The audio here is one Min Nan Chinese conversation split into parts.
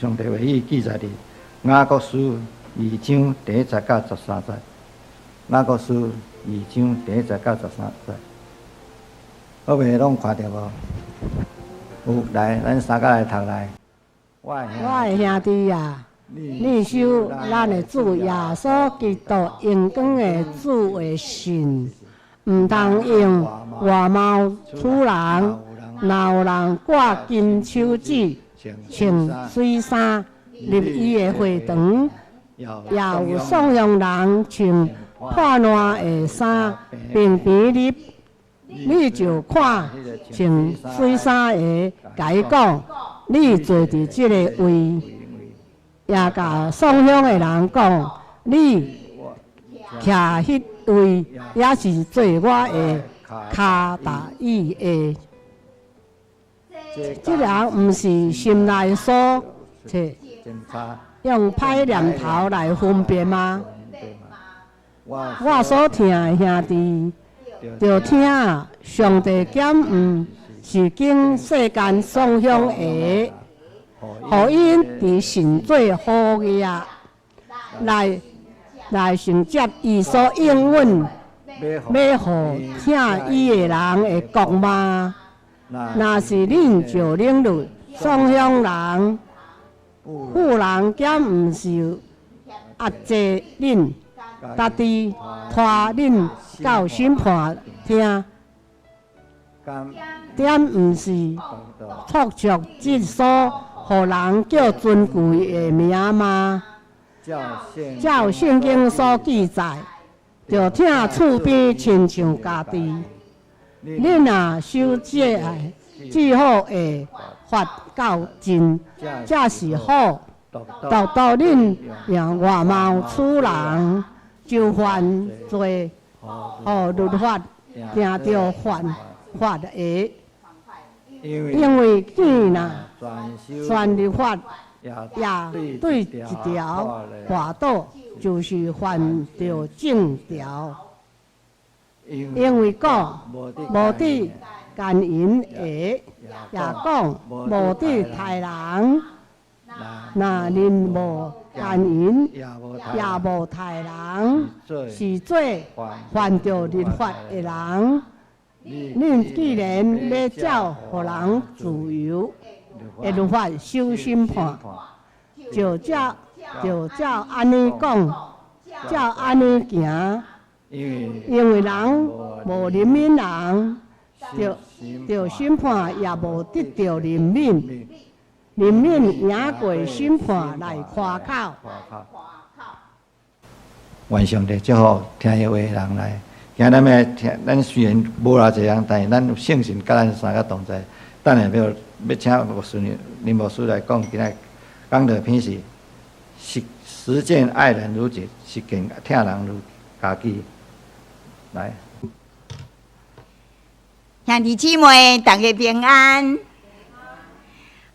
上帝話語記載佇雅各書二章第一節到十三節。雅各書二章第一節到十三節，好未？攏看著無？有來，咱三個來讀來。我的兄弟啊，恁守咱的主耶穌基督榮光的主的信，毋通用外貌取人。若有人掛金手指，穿媠衫入伊的會堂，也有送養人穿破爛的衫平平入，你就看穿媠衫的，共伊講：你坐佇這个位，也共送香的人講：你徛彼位，也是做我的跤踏椅的。這人毋是心內所揣，用歹念頭來分辨嗎？我所疼的兄弟，著聽上帝敢毋是揀世間送香的，予𪜶佇神做好業，來承接伊所應允欲予疼伊的人的國嗎？若是恁石冷落送香人，富人敢毋是壓制恁，家己拖恁到審判廳？敢毋是錯著這所予人叫尊貴的名嗎？照聖經所記載，著疼厝邊親像家己。恁若守這至好的法到盡，才是好。獨獨恁用外貌取人，就犯罪，予律法定著犯法的。因為見若全律法也對一條跋倒，就是犯著眾條。因為講無得姦淫的，也講無得刣人。若恁無姦淫，也無刣人，是做犯著律法的人。恁既然欲照予人自由的律法受審判，就照按呢講，照按呢行。因為人無憐憫人，著審判也無得著憐憫，憐憫贏過審判來誇口。願上帝祝福聽伊話的人來。今咱欲聽，咱雖然無偌濟人，但是咱有聖神佮咱三个同在。等下欲請牧師林牧師來講，今仔講道篇是實踐愛人如己，實踐疼人如家己。來，兄弟姊妹，大家平安。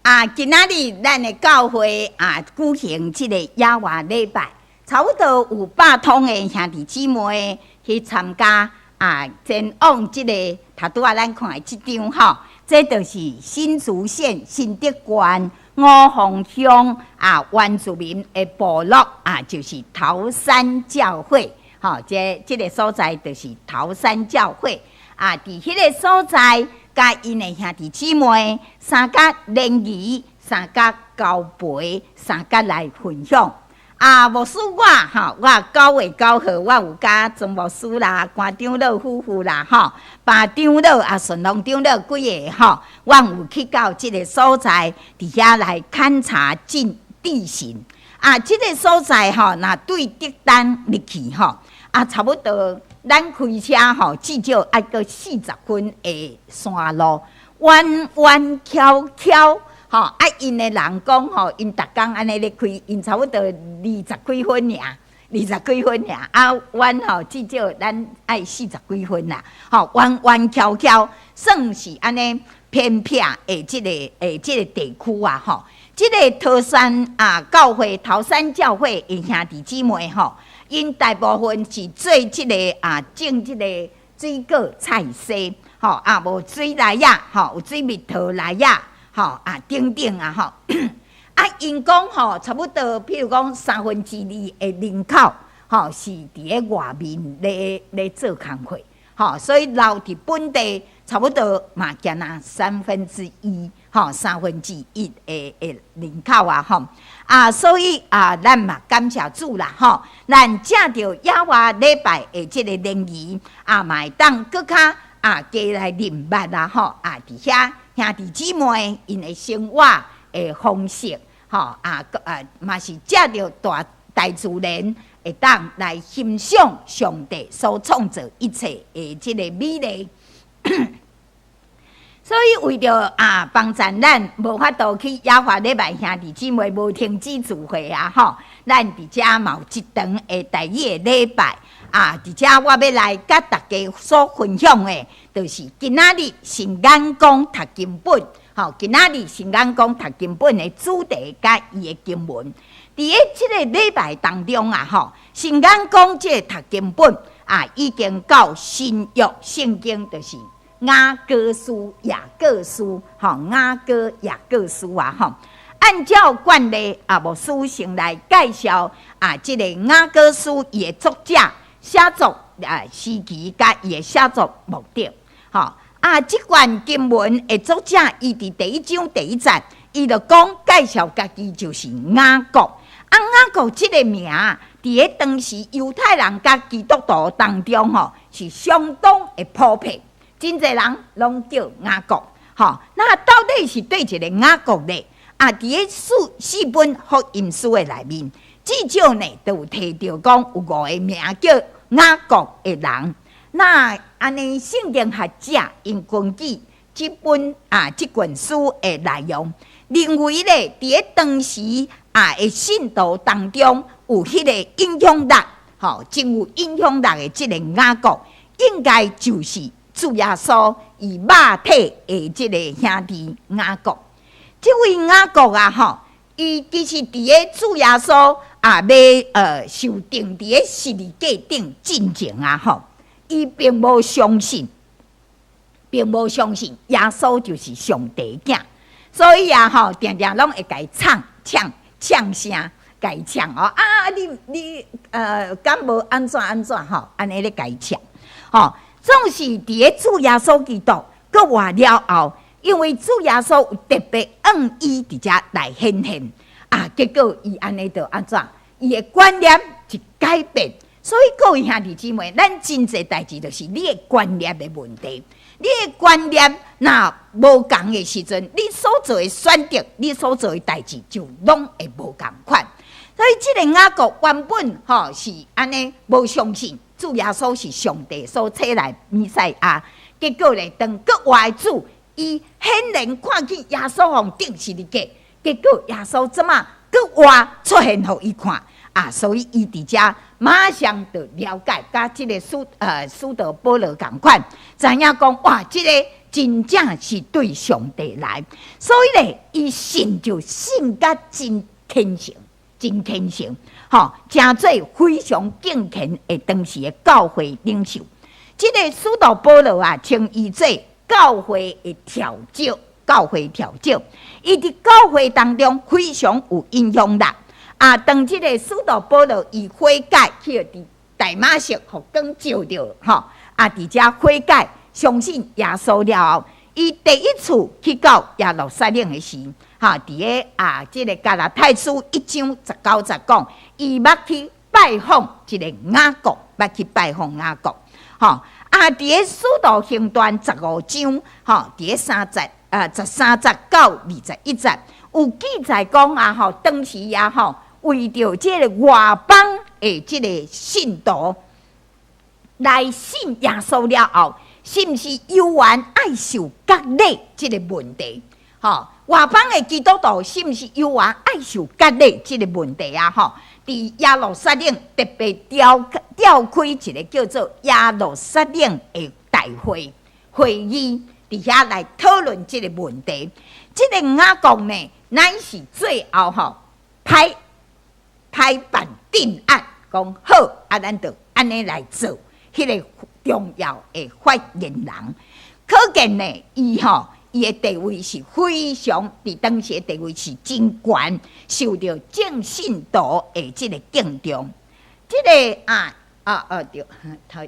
啊，今仔日咱的教會啊舉行這个野外禮拜，差不多有100通的兄弟姊妹去參加啊，前往這个頭拄仔咱看的這張吼，這就是新竹縣新竹縣五峰鄉啊原住民的部落啊，就是桃山教會。吼，這個所在就是桃山教會啊，佇彼个所在，佮𪜶的兄弟姊妹相佮聯誼，相佮交陪，相佮來分享。啊，牧師我吼，我9月9號我有佮莊牧師啦、關長老夫婦啦、吼，巴長老啊、順龍長老幾個吼，阮有去到這个所在，佇遐來勘察進地形。啊，這个所在吼，若對竹硲入去吼，啊，差不多咱開車吼，至少愛閣40分的山路，彎彎曲曲，吼啊！𪜶的人講吼，𪜶逐工按呢咧開，𪜶差不多二十幾分爾，二十幾分爾。啊，阮吼至少咱愛四十幾分啦，吼，彎彎曲曲，算是按呢偏僻的這個地區啊，吼。這个桃山啊教會，桃山教會的兄弟姊妹吼，𪜶大部分是做這个啊種這个水果菜蔬，吼啊無水梨仔，吼有水蜜桃梨仔，吼啊等等啊吼。啊，𪜶講吼，差不多，譬如講三分之二的人口，吼是佇咧外面咧做工課，吼，所以留佇本地差不多嘛，敢若三分之一，吼，三分之一的人口啊，吼，啊，所以啊，咱嘛感謝主啦，吼，咱藉著耶和華禮拜的這个聯誼啊，嘛會當閣較啊加來認捌啦，吼，啊，佇遐兄弟姊妹𪜶的生活的方式，吼，啊，啊，嘛是藉著大大自然會當來欣賞上帝所創造一切的這個美麗。所以為著啊幫助咱無法度去耶和華禮拜兄弟姊妹無停止聚會啊吼，咱佇遮嘛有一堂的台語的禮拜啊，佇遮我欲來佮大家所分享的，就是今仔日新眼光讀經本，吼，今仔日新眼光讀經本的主題佮伊的經文。佇咧這个禮拜當中啊，吼，新眼光這个讀經本啊，已經到新約聖經，就是雅各書、雅各書，吼，雅各、雅各書啊，吼。按照慣例啊，牧師先來介紹啊，這个雅各書伊的作者、寫作啊時期佮伊的寫作目的，吼。啊，這段經文的作者，伊佇第一章第一節，伊就講介紹家己就是雅各。啊，雅各這个名，佇咧當時猶太人佮基督徒當中，吼，是相當的普遍，真濟人攏叫雅各。吼，那到底是佗一個雅各呢？啊，佇咧四四本福音書的內面，至少呢，都有提著講有五個名叫雅各的人。那按呢，聖經學者𪜶根據這本啊這卷書的內容，認為咧，佇咧當時啊的信徒當中有彼個影響力，吼，真有影響力的這个雅各，應該就是主耶穌伊肉體的這个兄弟雅各。這位雅各啊，吼，伊其實佇咧主耶穌啊欲受釘佇咧十字架頂進前啊，吼，伊並無相信，並無相信耶穌就是上帝囝，所以啊，吼，定定攏會共伊嗆嗆嗆聲，共伊嗆哦，啊，你你敢無按怎按怎吼，按呢咧共伊嗆，吼，總是佇咧主耶穌基督閣活了後，因為主耶穌有特別向伊佇遮來顯現，啊，結果伊按呢就按怎，伊的觀念一改變。所以各位兄弟姊妹，咱真濟代誌就是你的觀念的問題。你的觀念若無仝的時陣，你所做的選擇，你所做的代誌就攏會無仝款。所以這個雅各原本吼是按呢無相信主耶穌是上帝所差來彌賽亞，結果咧當閣活的主，伊顯然看見耶穌予人釘十字架，結果耶穌怎啊閣活出現予伊看啊，所以伊佇遮馬上就了解，佮這个使徒保羅仝款，知影講哇，這个真正是對上帝來，所以咧，伊信就信甲真虔誠，真虔誠，吼，成做非常敬虔的當時的教會領袖。這个使徒保羅啊，稱伊做教會的柱石，教會柱石，伊佇教會當中非常有影響力。啊，當這个使徒保羅伊悔改去佇大馬色予光照著，吼，啊，佇遮悔改，相信耶穌了後，伊第一次去到耶路撒冷的時，哈，佇咧啊，這个加拉太書一章十九節講，伊捌去拜訪一个雅各，捌去拜訪雅各，吼，啊，佇咧使徒行傳十五章，吼，佇咧三節啊，十三節到二十一節，有記載講啊，吼，當時啊，吼，為著這个外邦的這个信徒來信耶穌了後，是毋是猶原愛受割禮這个問題？吼，外邦的基督徒是毋是猶原愛受割禮這个問題啊？吼，佇耶路撒冷特別召開一个叫做耶路撒冷的大會會議，佇遐來討論這个問題。這个雅各呢，乃是最後吼拍拍板定案，講好啊，咱就按呢來做彼个重要的發言人。可見呢，伊吼伊的地位是非常，佇當時的地位是真懸，受著眾信徒的這个敬重。這个啊啊啊對，頭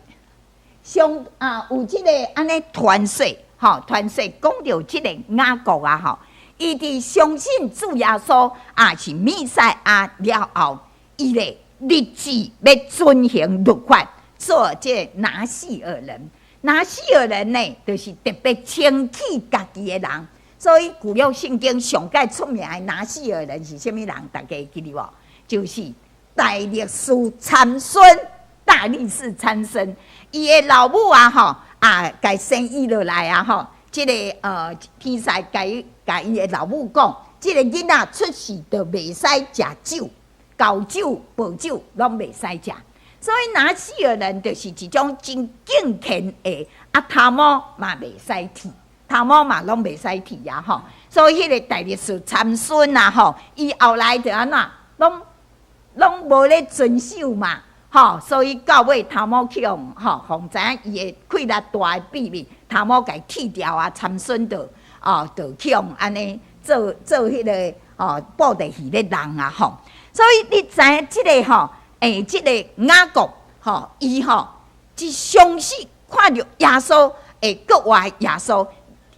上啊有這个按呢傳說，吼，傳說講著這个雅各啊，吼，伊佇相信主耶穌啊是彌賽亞了後，伊咧立志欲遵行律法，做這个拿細耳人。拿細耳人呢，就是特別清氣家己的人。所以舊約聖經上蓋出名的拿細耳人是啥物人？大家會記得無？就是大力士參孫，大力士參孫，伊的老母啊，吼啊，共生伊落來啊，吼，這个天使共共伊的老母講，這个囡仔出世就袂使食酒，厚酒薄酒攏袂使食。所以拿細耳人就是一種真敬虔的，啊頭毛嘛袂使剃，頭毛嘛攏袂使剃啊吼。所以彼个大力士參孫啊吼，伊後來就按怎，攏攏無咧遵守嘛，吼。所以到尾頭毛去予吼，予知影伊的氣力大的秘密，頭毛共剃掉啊，參孫就哦，就去予按呢做做彼个哦布袋戲咧弄啊吼。所以你知影這个吼。欸，這个雅各吼，伊吼一相信看著耶穌會復活耶穌，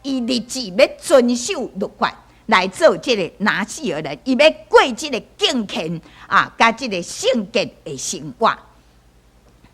伊立志欲遵守律法來做這个拿細耳人，伊欲過這个敬虔啊，佮這个聖潔的生活，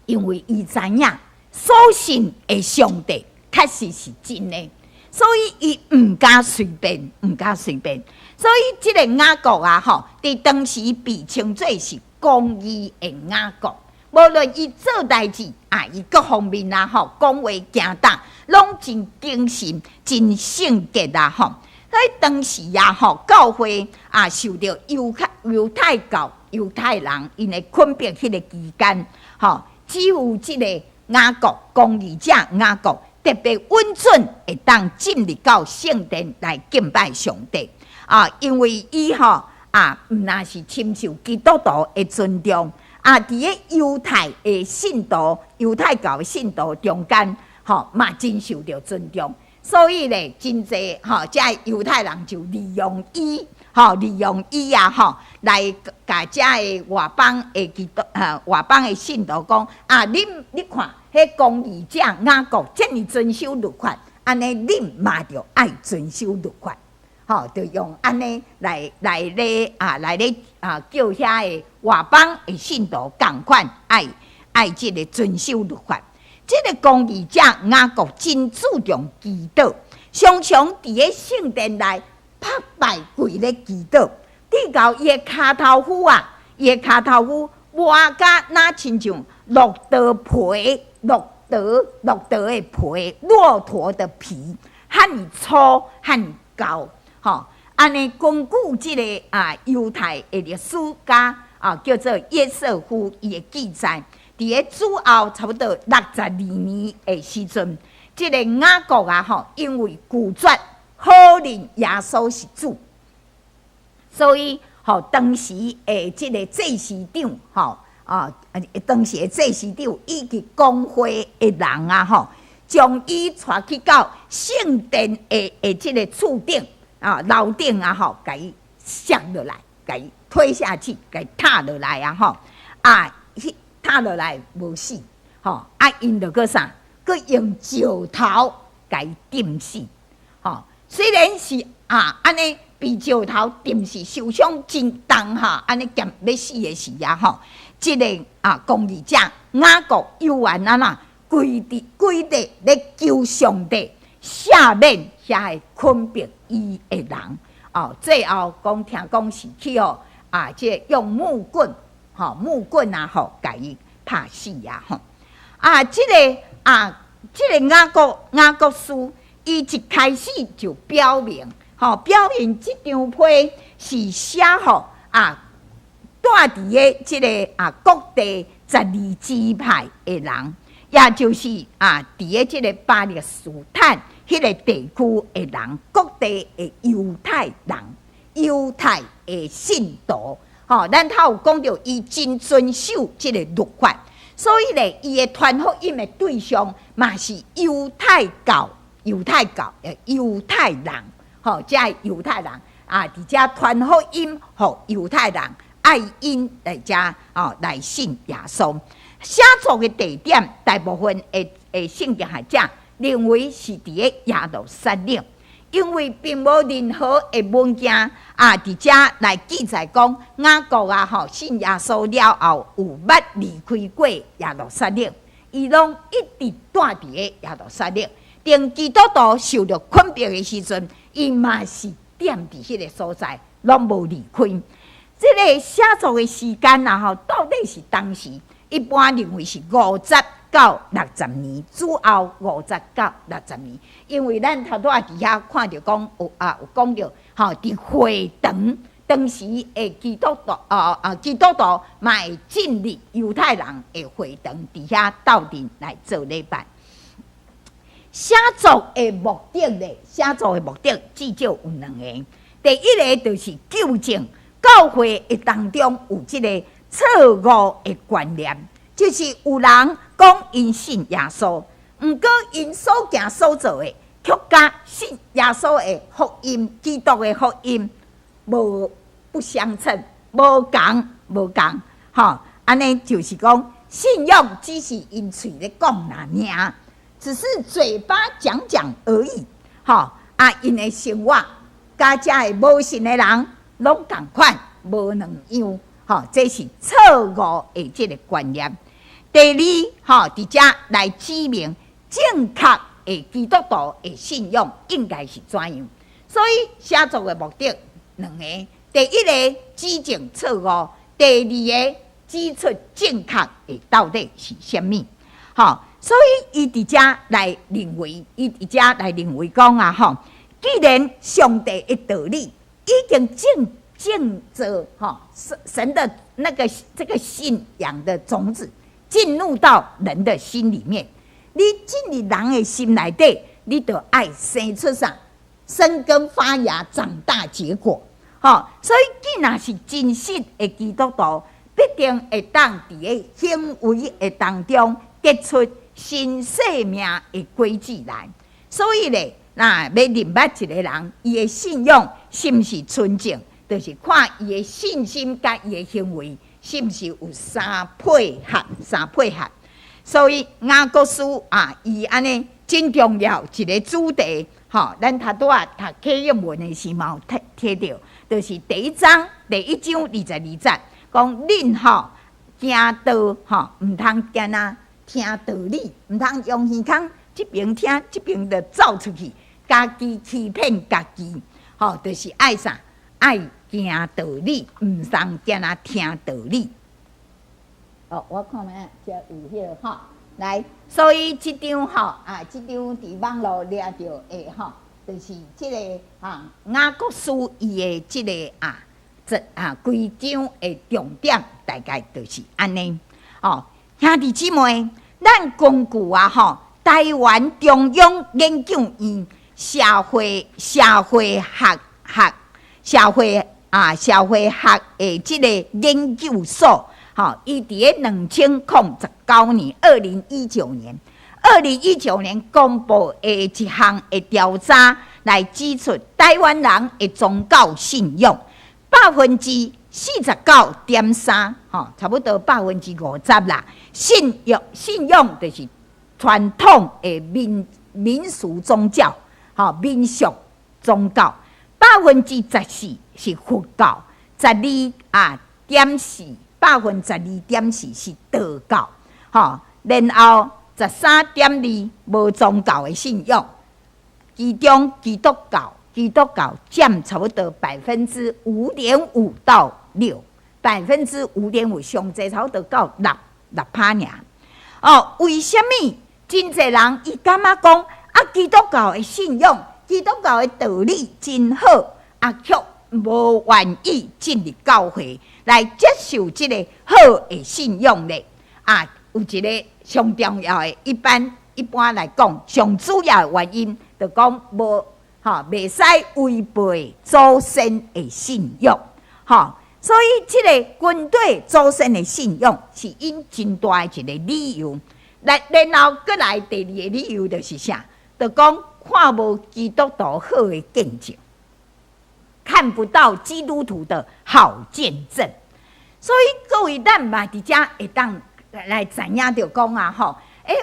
因為伊知影所信的上帝確實是真的，所以伊毋敢隨便，毋敢隨便。所以這个雅各啊，吼，佇當時被稱做是公義的雅各，無論伊做代誌啊，伊各方面啊，吼，講話行動，攏真謹慎、真聖潔啊，吼。所以當時啊，吼，教會啊，受著猶太猶太教猶太人𪜶的捆綁，彼个期間，吼，只有這个雅各公義者雅各特別允准會當進入到聖殿來敬拜上帝啊，因為伊吼。啊，毋但是深受基督徒的尊重，啊，佇个猶太的信徒、猶太教的信徒中間，吼嘛真受著尊重。所以咧，真濟吼，遮猶太人就利用伊，吼，利用伊啊，吼，來共遮的外邦的基督，外邦的信徒講，啊，恁你看，彼公義者雅各遮爾遵守律法，按呢恁嘛著愛遵守律法。吼，就用按呢來來咧啊，來咧啊，叫遐个外邦的信徒仝款愛愛這个遵守律法。這个公義者雅各真注重祈禱，常常佇个聖殿內拍敗跪咧祈禱，直到伊的跤頭趺啊，伊的跤頭趺磨甲若親像駱駝皮，駱駝駱駝的皮，駱駝的皮，遐爾粗，遐爾厚。吼，按呢根據這个啊猶太的歷史家啊叫做約瑟夫伊的記載，佇个主後差不多62年的時陣，這个雅各啊吼，因為拒絕否認耶穌是主，所以吼當時的這个祭司長吼啊，當時的祭司長以及公會的人啊吼，將伊帶去到聖殿的的這个柱頂。啊，樓頂啊吼，共伊摔落來，共伊推下去，共伊踏落來啊吼，啊，彼踏落來無死，吼，啊，𪜶就閣啥，閣用石頭共伊釘死，吼，雖然是啊，按呢被石頭釘死，受傷真重哈，按呢兼欲死的時啊吼，這个啊公義者雅各猶原按怎，規日規日咧求上帝赦免遐个捆綁伊的人，哦，最後講聽講是去予啊，這个用木棍，吼木棍啊，吼，共伊拍死啊，吼啊，這个啊，這个雅各雅各書，伊一開始就表明，吼，表明這張批是寫予啊，住佇个這个啊各地十二支派的人，也就是啊，佇个這个巴勒斯坦彼个地區的人，各地的猶太人、猶太的信徒，吼，咱頭有講著，伊真遵守這个律法，所以咧，伊的傳福音的對象嘛是猶太教。猶太教的猶太人，吼，遮的猶太人啊，佇遮傳福音予猶太人，愛𪜶來遮哦來信耶穌。寫作的地點，大部分的聖經學者認為是佇咧耶路撒冷，因為並無任何的文件啊，佇遮來記載講雅各啊吼信耶穌了後有捌離開過耶路撒冷，伊攏一直蹛佇咧耶路撒冷。當基督徒受著困迫的時陣，伊嘛是踮佇彼个所在，攏無離開。這个寫作的時間啊吼，到底是當時一般認為是50到60年，主後50到60年。因為咱頭拄仔佇遐看著講有啊，有講著吼，佇會堂當時的基督徒啊啊，基督徒嘛會進入猶太人的會堂，佇遐鬥陣來做禮拜。寫作的目的咧，寫作的目的至少有兩個。第一个就是糾正教會的當中有這个錯誤的觀念，就是有人講𪜶信耶穌，毋過𪜶所行所做的，卻佮信耶穌的福音、基督的福音無不相稱，無仝無仝，吼，按呢就是講信仰只是𪜶喙咧講爾，只是嘴巴講講而已，吼啊！𪜶的生活，佮遮的無信的人攏仝款，無兩樣，吼，這是錯誤的這个觀念。第二，吼，佇遮來指明正確的基督徒的信仰應該是怎樣。所以寫作的目的兩个，第一个指正錯誤，第二个指出正確的到底是啥物，吼。所以，伊佇遮來認為，伊佇遮來認為講啊，吼，既然上帝的道理已經種種做吼神神的那個這個信仰的種子進入到人的心裡面，你進入人的心內底，你就愛生出啥？生根發芽、長大結果，吼。所以，既若是真實的基督徒，必定會當佇个行為的當中結出新生命的果子來，所以咧，若欲認捌一个人，伊的信仰是毋是純正，就是看伊的信心佮伊的行為是毋是有相配合、相配合。所以雅各書啊，伊按呢真重要一个主題，吼，咱頭拄仔讀啟應文的時嘛有提提著，就是第一章第一章22節，講恁吼行道吼，毋通干焦聽道理，毋通用耳孔這邊聽，這邊就走出去，家己欺騙家己，吼，就是愛啥？愛行道理，毋通干焦聽道理。哦，我看覓仔，遮有彼个吼，來，所以這張吼啊，這張佇網路掠著的吼，就是這个啊雅各書伊的這个啊，這啊規章的重點，大概就是按呢，吼。兄弟姊妹，咱根據啊吼，台灣中央研究院社會社會學學社會啊社會學的這个研究所，吼，伊佇咧2019年，2019年，2019年公布的一項的調查來指出，台灣人的宗教信仰49.3%，吼，差不多50%啦。信仰信仰就是傳統的民民俗宗教，吼，民俗宗教。14%是佛教，十二啊點四，12.4%是道教，吼，然後13.2無宗教的信仰，其中基督教，基督教佔差不多5.5%到6%，5.5%，上濟差不多到6%爾。哦，為啥物真濟人伊感覺講啊？基督教的信仰，基督教的道理真好，啊，卻無願意進入教會來接受這个好的信仰咧？啊，有一个上重要的，一般一般來講，上主要的原因，就講無吼，袂使違背祖先的信仰，吼。所以，這个軍隊祖先的信仰是𪜶真大的一个理由。來，然後閣來第二个理由就是啥？就講看無基督徒好的見證，看不到基督徒的好見證。所以各位，咱嘛佇遮會當來知影著講啊吼，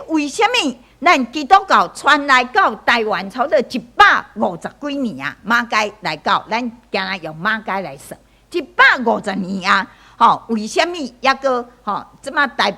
為啥物咱基督教傳來到台灣差不多150幾年啊？馬偕來到，咱今仔用馬偕來算，150年啊，吼，為啥物猶閣吼？這馬台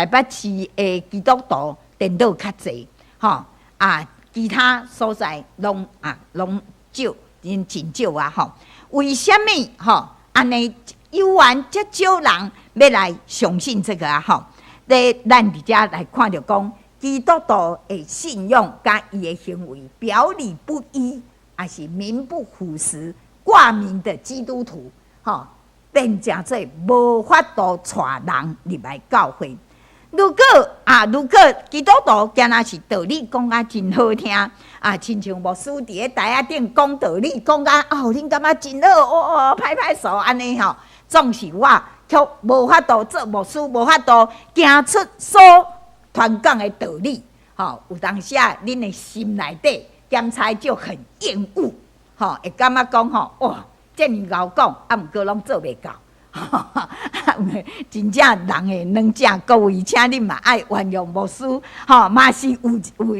北市的基督徒顛倒較濟，吼啊，其他所在攏啊攏少，𪜶真少啊吼。為啥物吼？按呢猶原遮少人欲來相信這個啊吼？咧，咱佇遮來看著講，基督徒的信仰佮伊的行為表裡不一，抑是名不符實，掛名的基督徒，吼，變成做無法度帶人入來教會。如果啊，如果基督徒敢若是道理講甲真好聽，啊，親像牧師佇咧台仔頂講道理，講甲哦，恁感覺真好，哦哦，拍拍手按呢吼，總是我卻無法度做牧師，無法度行出所傳講的道理，吼，有當時啊，恁的心內底檢查就很厭惡，吼，會感覺講吼，哇，遮爾𠢕講，啊，毋過攏做袂到。真正人會軟正，各位，請恁嘛愛原諒牧師，吼，嘛是有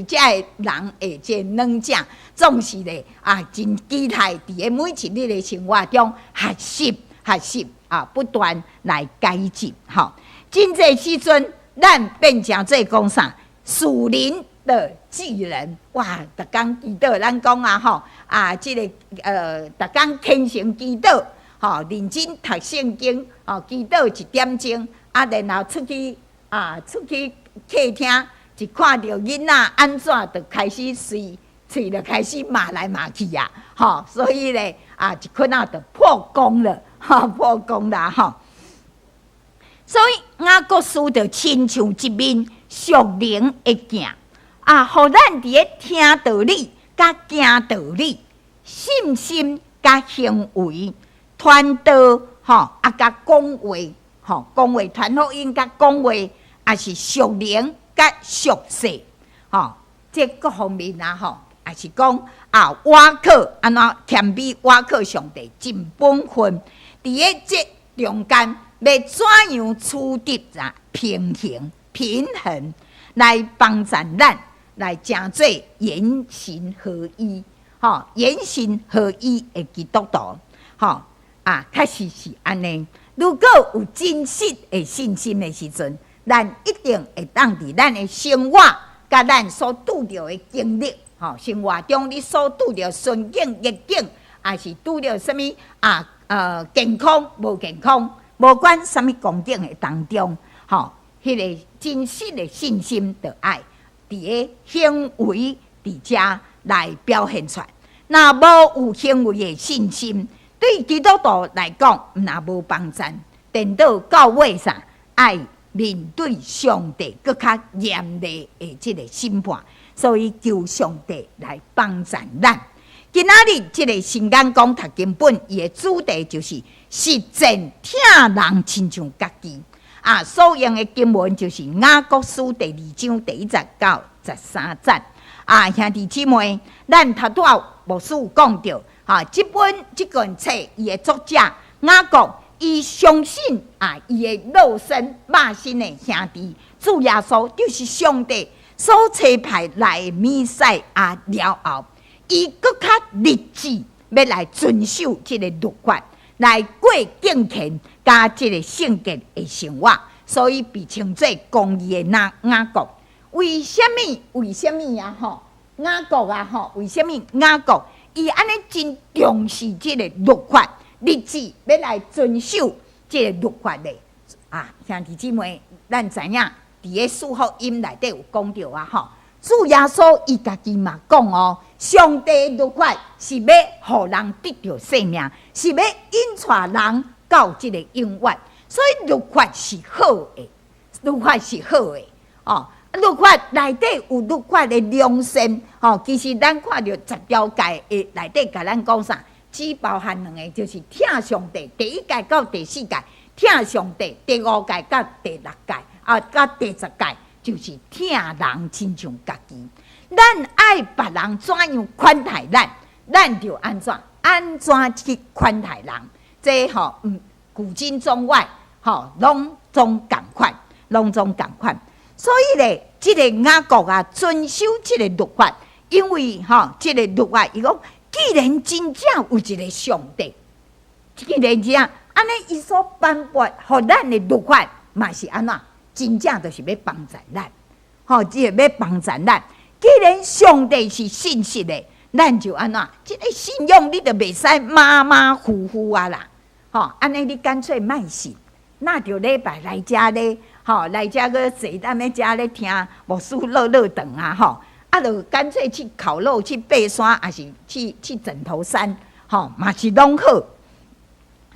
遮个人會這軟正，總是咧啊，真期待佇咧每一日的生活中學習學習啊，不斷來改進，吼。真濟時陣，咱變成做講啥？屬靈的巨人，哇！逐工祈禱，咱講啊吼啊，這个逐工虔誠祈禱。吼，認真讀聖經，吼，祈禱一點鐘，啊，然後出去啊，出去客廳，一看著囡仔按怎，就開始隨喙就開始罵來罵去啊，吼，所以咧啊，一困仔就破功了，吼，破功啦，吼。所以雅各書就親像一面屬靈的鏡，啊，予咱佇咧聽道理、佮行道理、信心佮行為。傳道吼，啊，佮講話吼，講話傳福音佮講話，也是屬靈佮屬世吼，這各方面啊吼，也是講啊，倚靠按怎謙卑倚靠上帝，盡本分，佇咧這中間欲怎樣取得啊平衡平衡，來幫助咱來成做言行合一吼，言行合一的基督徒吼。啊，確實是按呢。如果有真實的信心的時陣，咱一定會當佇咱的生活，佮咱所拄著的經歷，吼，生活中你所拄著順境逆境，抑是拄著啥物啊？健康無健康，無管啥物光景的當中，吼，彼个真實的信心就愛佇咧行為佇遮來表現出來。若無有行為的信心，對基督徒來講，毋但無幫贊，顛倒到尾啥，愛面對上帝閣較嚴厲的這个審判，所以求上帝來幫贊咱。今仔日這个新眼光讀經本，伊的主題就是實踐疼人親像家己。啊，所用的經文就是雅各書第二章第一節到十三節。啊，兄弟姊妹，咱頭拄仔牧師有講著。啊，這本這卷冊伊的作者雅各，伊相信啊，伊的肉身肉身的兄弟主耶穌就是上帝所差派來的彌賽亞了後，伊閣較立志欲來遵守這个律法，來過敬虔佮這个聖潔的生活，所以被稱做公義的雅各。為啥物？為啥物啊？吼，雅各啊！吼，為啥物雅各？伊按呢真重視這个律法，立志欲來遵守這个律法的啊，兄弟姊妹，咱知影佇咧四福音內底有講著啊吼，主耶穌伊家己嘛講哦，上帝律法是欲予人得著生命，是欲引帶人到這个永遠，所以律法是好的，律法是好的哦。律法內底有律法的良善，吼，其實咱看著十條誡的內底，共咱講啥？只包含兩个，就是疼上帝。第一誡到第四誡疼上帝，第五誡到第六誡啊，到第十誡就是疼人親像家己。咱愛別人怎樣款待咱，咱就按怎按怎去款待人。這吼，古今中外吼，攏總仝款，攏總仝款。所以咧，這个雅各啊，遵守這个律法，因為吼，這个律法，伊講，既然真正有一个上帝，既然這樣，按呢伊所頒布予咱的律法，嘛是按怎？真正就是欲幫助咱，吼，這个欲幫助咱。既然上帝是信實的，咱就按怎？這个信仰你就袂使馬馬虎虎啊啦，吼！按呢你乾脆莫信，若著禮拜來遮咧，吼，來遮閣坐踮咧遮咧聽牧師嘮嘮長啊，吼！啊，就乾脆去烤肉、去爬山，抑是去枕頭山，吼，嘛是攏好。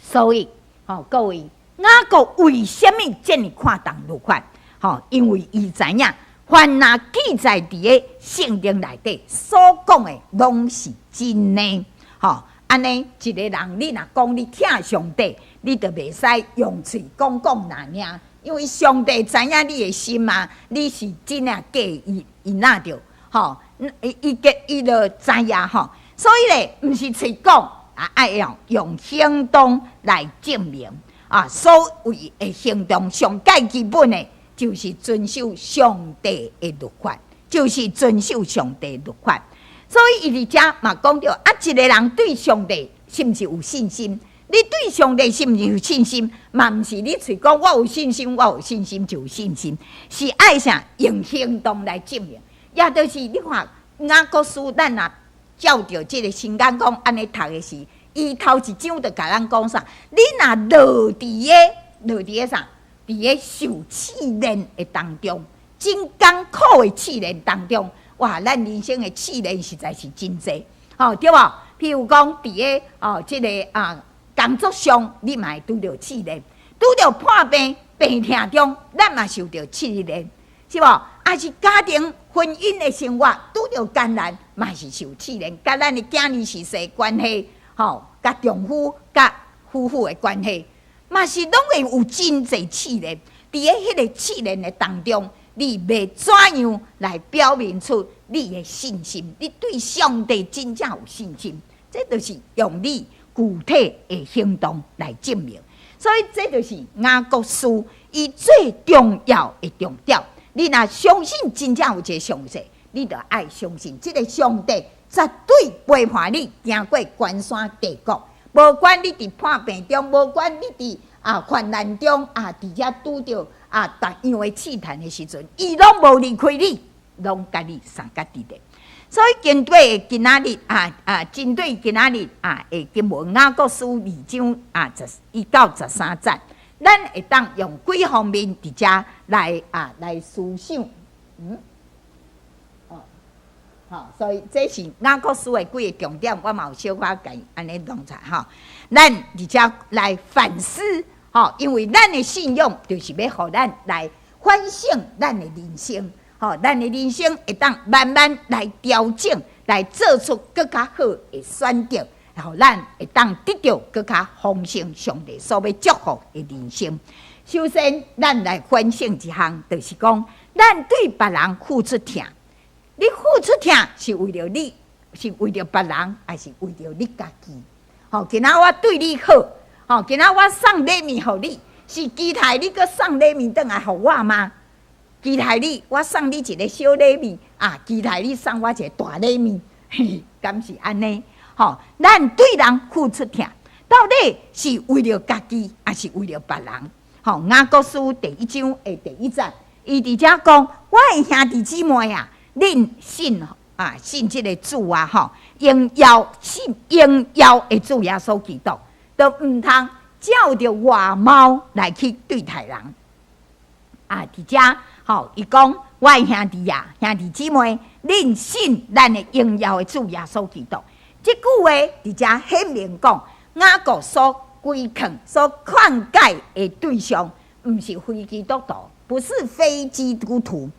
所以，吼，各位，雅各為啥物遮爾看重律法？吼，因為伊知影，凡若記載佇个聖經內底所講的，攏是真的。吼，按呢一个人，你若講你疼上帝，你就袂使用喙講講爾爾，因為上帝知影你的心啊，你是真抑假，伊伊若著吼，伊伊伊就知影吼。所以咧，毋是喙講啊，愛用行動來證明啊。所謂的行動，上蓋基本的，就是遵守上帝的律法，就是遵守上帝的律法。所以伊佇遮嘛講著啊，一个人對上帝是毋是有信心？你對上帝是毋是有信心？嘛毋是你喙講我有信心，我有信心就有信心，是愛啥用行動來證明。也就是你看雅各書，咱若照著這个聖經講按呢讀的時，伊頭一章就共咱講啥？你若落佇个落佇个啥？佇个受試煉的當中，真艱苦的試煉當中，哇！咱人生的試煉實在是真濟，吼對無？譬如講，佇个哦，這个啊工作上，你嘛會拄著試煉；拄著破病病痛中，咱嘛受著試煉，是無？抑是家庭婚姻的生活拄著艱難，嘛是受試煉。佮咱的囝兒婿婿關係，吼，佮丈夫佮夫婦的關係，嘛是攏會有真濟試煉。佇个彼個試煉的當中，你欲怎樣來表明出你的信心？你對上帝真正有信心，這就是用你具體的行動來證明。所以這就是雅各書伊最重要的重點。你若相信真正有一个上帝，你就愛相信這个上帝絕對陪伴你行過關山低谷。無管你佇破病中，無管你佇啊患難中啊，佇遮拄著啊逐樣的試探的時陣，伊攏無離開你，攏佮你相佮佇咧。所以針對今仔日啊啊，針對今仔日啊的經文雅各書二章啊11到13節，咱會當用幾方面佇遮來啊來思想，哦，好，所以這是雅各書的幾个重點，我嘛有小可共伊按呢弄出來吼。咱佇遮來反思，吼，因為咱的信仰就是欲予咱來反省咱的人生，吼，咱的人生會當慢慢來調整，來做出閣較好的選擇，予咱會當得著閣較豐盛上帝所欲祝福的人生。首先，咱來反省一項，就是講，咱對別人付出疼，你付出疼是為著你，是為著別人，抑是為著你家己？吼，今仔我對你好，吼，今仔我送禮物予你，是期待你閣送禮物轉來予我嗎？期待你，我送你一个小禮物啊，期待你送我一个大禮物，嘿，敢是按呢？吼，咱對人付出疼，到底是為著家己，抑是為著別人？吼，雅各書第一章的第一節，伊佇遮講：我的兄弟姊妹啊，恁信啊，信這个主啊，吼，榮耀信榮耀的主耶穌基督，都毋通照著外貌來去對待人。啊，佇遮吼，伊講：我的兄弟啊，兄弟姊妹，恁信咱的榮耀的主耶穌基督。這句話佇遮顯明講，雅各所規勸、所勸誡的對象，毋是非基督徒，不是非基督徒，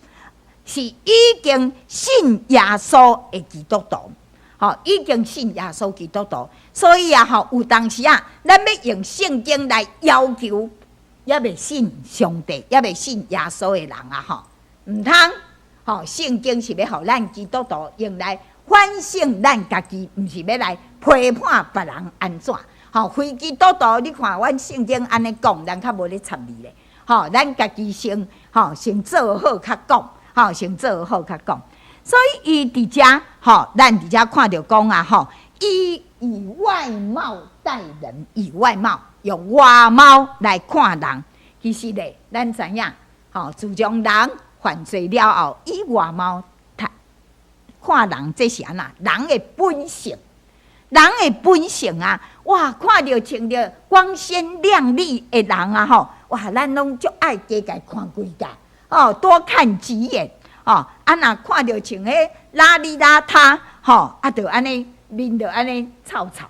是已經信耶穌的基督徒。吼，已經信耶穌基督徒，所以啊，吼，有當時啊，咱欲用聖經來要求，猶未信上帝、猶未信耶穌的人啊，吼，毋通，吼，聖經是欲予咱基督徒用來反省咱家己，毋是欲來批判別人按怎。吼，非基督徒，你看阮聖經按呢講，人較無咧插你咧。吼，咱家己先吼先做好較講，吼先做好較講。所以伊佇遮吼，咱佇遮看著講啊吼，伊以外貌待人，以外貌用外貌來看人。其實咧，咱知影吼，自從人犯罪了後，以外貌看人，這是按怎？人的本性，人的本性啊！哇，看著穿著光鮮亮麗的人啊，吼！哇，咱攏足愛加共看幾下，哦，多看幾眼，哦，啊，若看著穿彼邋裡邋遢，吼，啊，就按呢面就按呢臭臭，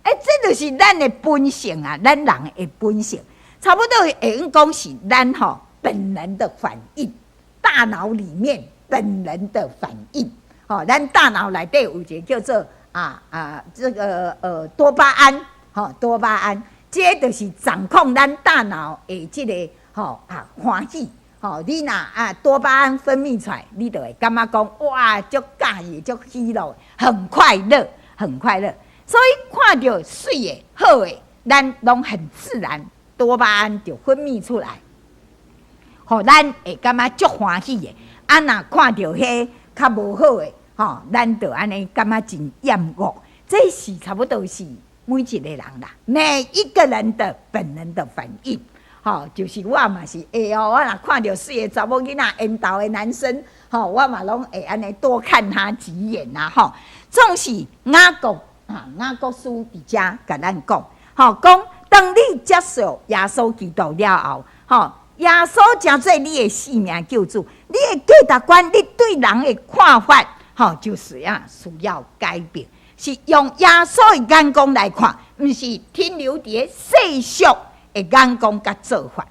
欸，這就是咱的本性啊，咱人的本性，差不多會用講是咱吼本能的反應，大腦裡面本能的反應，吼，咱大腦內底有一個叫做這個多巴胺，吼，多巴胺。這就是掌控咱大腦的這个吼啊歡喜吼，你若啊多巴胺分泌出來，你就會感覺講哇，足佮意，足喜樂，很快樂，很快樂。所以看著媠的好的，咱攏很自然，多巴胺就分泌出來，予咱會感覺足歡喜的。啊，若看著彼較無好的，吼，咱就按呢感覺真厭惡。這是差不多是每一個人啦，每一個人的本能的反應，吼，就是我嘛是會哦。我若看著媠的查某囡仔緣投的男生，吼，我嘛攏會按呢多看他幾眼啦，吼。總是雅各啊，雅各書佇遮共咱講，吼，講當你接受耶穌基督了後，吼，耶穌成做你的性命救主，你的價值觀，你對人的看法，吼，就是啊需要改變。是用耶穌的眼光來看，毋是停留佇世俗的眼光佮做法。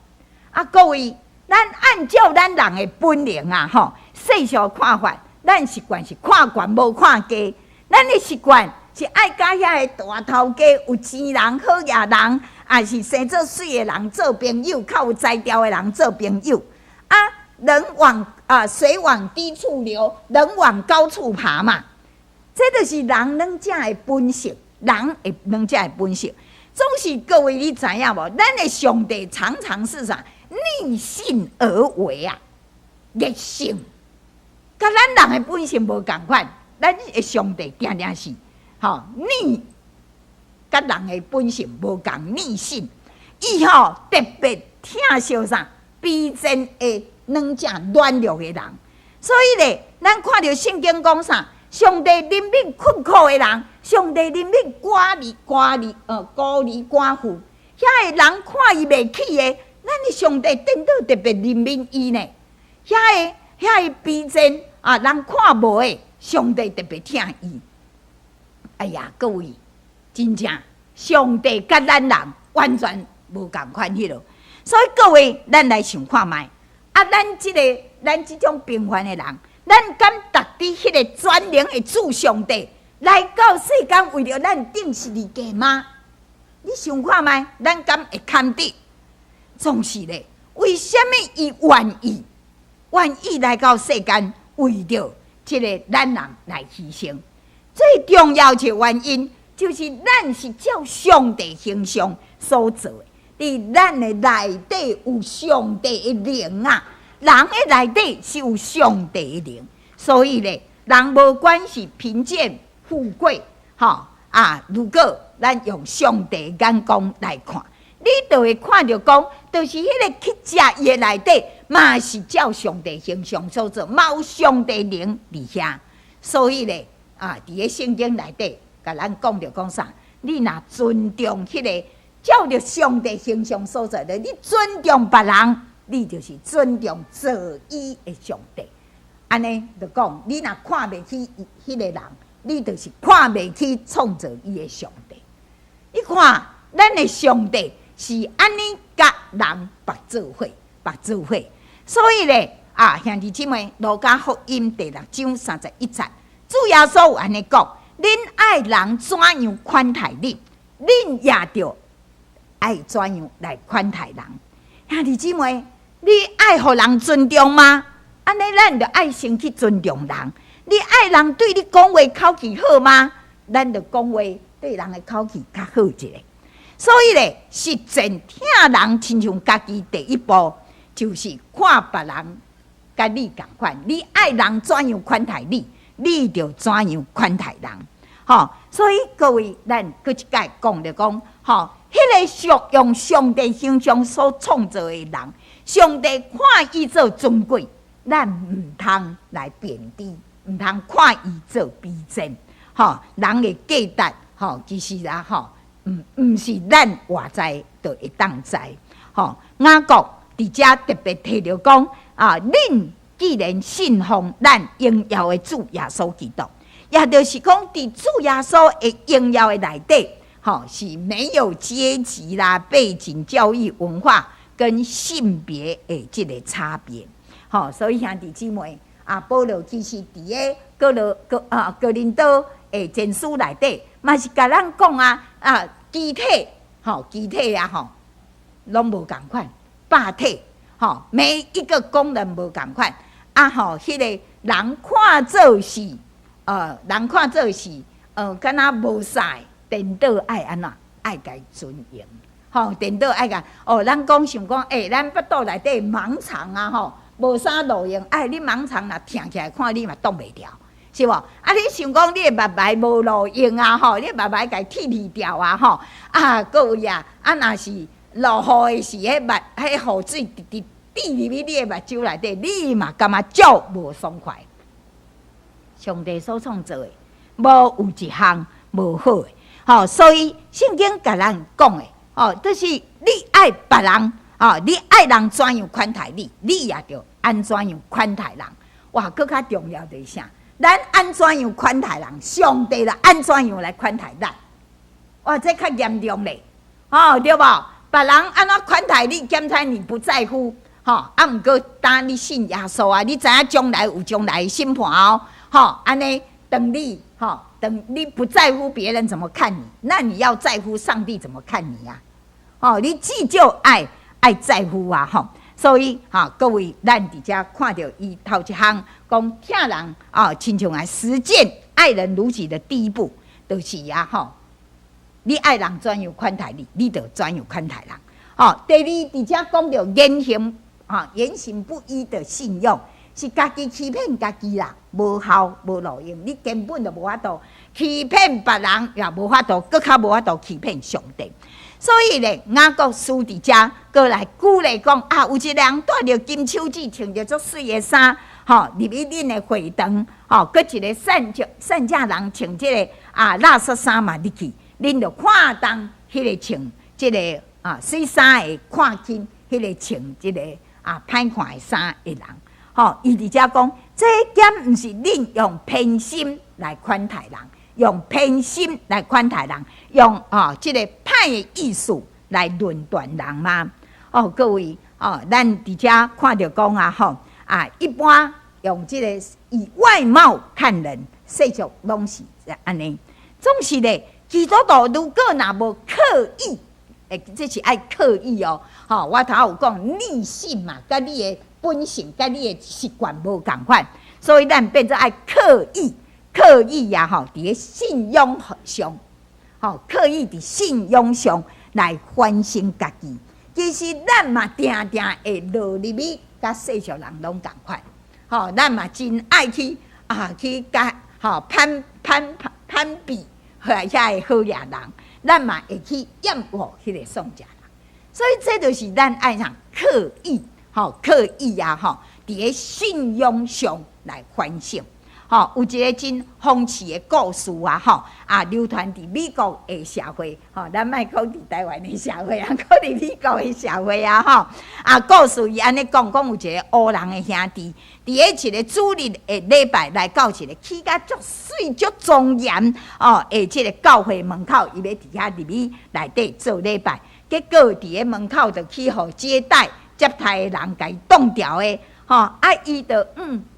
啊，各位，咱按照咱人的本能啊，吼，世俗看法，咱習慣是看懸無看低，咱的習慣是愛佮遐个大頭家、有錢人、好額人，抑是生做媠的人做朋友，較有才調的人做朋友。啊，人往啊水往低處流，人往高處爬嘛。這就是人攏正的本性，人的攏正的本性。總是各位你知影無？咱的上帝常常是啥？逆性而為啊，逆性。佮咱人的本性無仝款，咱的上帝定定是吼逆，佮人的本性無仝逆性。伊吼特別疼惜啥？卑賤的、軟正軟弱的人。所以咧，咱看著聖經講啥？上帝憐憫困苦的人，上帝憐憫寡兒、寡兒、孤兒寡婦，遐个人看伊袂起的，咱的上帝顛倒特別憐憫伊呢。遐个遐个卑賤啊，人看無的，上帝特別疼伊。哎呀，各位，真正上帝佮咱人完全無仝款彼落。所以各位，咱來想看覓啊，咱這个咱這種平凡的人，咱敢值得彼个全能的主上帝來到世間為著咱釘十字架嗎？你想看覓？咱敢會堪得？總是咧，為啥物伊願意願意來到世間，為著這个咱人來犧牲？最重要一個原因，就是咱是照上帝形象所造的，佇咱的內底有上帝的靈啊！人的內底是有上帝的靈，所以咧，人無管是貧賤富貴，吼啊！如果咱用上帝眼光來看，你就會看著講，就是彼个乞食伊的內底，嘛是照上帝形象所造，嘛有上帝靈佇遐。所以咧，啊，佇个聖經內底，共咱講著講啥？你若尊重彼个照著上帝形象所造的，你尊重別人，你就是尊重造伊的上帝。按呢就講，你若看袂起彼个人，你就是看袂起創造伊的上帝。你看，咱的上帝是按呢佮人縛做伙，縛做伙。所以咧，啊，兄弟姊妹，路加福音第六章三十一節，主耶穌有按呢講：恁愛人怎樣款待恁，恁也著愛怎樣來款待人。兄弟姊妹，你愛予人尊重嗎？按呢咱著愛先去尊重人。你愛人對你講話口氣好嗎？咱著講話對人的口氣較好一下。所以咧，實踐疼人親像家己第一步，就是看別人佮你仝款。你愛人怎樣款待你，你就怎樣款待人。吼，所以各位，咱閣一擺講著講，吼，彼個屬用上帝形象所創造的人，上帝看伊做尊貴，咱毋通來貶低，毋通看伊做卑賤。吼，人的價值，吼，其實啊，吼，毋是咱活知就會當知。吼，雅各佇遮特別提著講啊，恁既然信奉咱榮耀的主耶穌基督，也就是講，佇主耶穌的榮耀的內底，吼，是沒有階級啦、背景、教育、文化跟性別的這個差別。吼，所以兄弟姊妹啊，保羅其實佇個哥羅哥啊哥林多的前書內底，嘛是共咱講啊啊，肢體吼，肢體啊吼，攏無仝款，百體吼，每一個功能無仝款啊吼，彼個人看做是，人看做是，敢若無啥的，顛倒愛按怎？愛共尊榮，吼，顛倒愛共哦，咱講想講，欸，咱腹肚內底盲腸啊吼，無啥路用，哎，你盲腸若疼起來，看你嘛擋袂牢。是無？啊，你想講你的目眉無路用啊吼，你的目眉共剃去掉啊吼，啊，各位啊，啊，若是落雨的時，彼目彼雨水直直滴入去你的目睭內底，你嘛感覺足無爽快。上帝所創造的，無有一項無好的，吼，所以聖經共咱講的，吼，就是你愛別人，吼，你愛人怎樣款待你，你也著按怎樣款待人。哇，閣較重要就是啥？咱按怎樣款待人，上帝就按怎樣來款待咱。哇，這較嚴重咧，吼，對無？別人按怎款待你，檢查你不在乎，吼，啊，毋過當你信耶穌啊，你知影將來有將來的審判哦，吼，按呢，當你，吼，當你不在乎別人怎麼看你，那你要在乎上帝怎麼看你呀？哦，你至少愛愛在乎啊，吼。所以，哈，各位，咱佇遮看著伊頭一項講疼人啊，親像來實踐愛人如己的第一步，就是啊，吼，你愛人怎樣款待你，你就怎樣款待人。吼，第二，佇遮講著言行，哈，言行不一的信用，是家己欺騙家己啦，無效無路用，你根本就無法度欺騙別人，也無法度，閣較無法度欺騙上帝。所以咧，雅各書佇遮閣來舉例講啊，有一個人帶著金手指，穿著足媠的衫，吼，入去恁的會堂，吼，閣一個散價散價人穿這個啊垃圾衫嘛入去，恁就看重彼個穿這個啊媠衫的，看輕彼個穿這個啊歹看的衫的人，吼，伊佇遮講，這敢毋是恁用偏心來款待人？用偏心來款待人，用啊這個歹的意思來論斷人嗎？哦，各位哦，咱佇遮看著講啊吼啊，一般用這個以外貌看人，世俗攏是按呢。總是咧，基督徒如果若無刻意，欸，這是愛刻意哦。吼，我頭有講逆性嘛，佮你的本性、佮你的習慣無仝款，所以咱變做愛刻意。刻意呀，吼，佇个信仰上，吼，刻意佇信仰上來反省家己。其實咱嘛定定會落入去，佮世俗人攏仝款，吼，咱嘛真愛去啊，去共吼攀攀攀比遐個好野人，咱嘛會去厭惡彼個喪食人。所以這就是咱愛啥刻意，吼，刻意啊，吼，佇個信仰上來反省。吼，有一個真諷刺的故事啊！吼啊，流傳佇美國的社會，吼，咱莫講佇台灣的社會啊，講佇美國的社會啊！吼啊，故事伊按呢講，講有一個黑人的兄弟，佇咧一個主日的禮拜來到一個起甲足媠足莊嚴哦，的這個教會門口，伊欲佇遐入去內底做禮拜，結果佇咧門口就去予接待接待的人共伊擋牢的，吼啊，伊就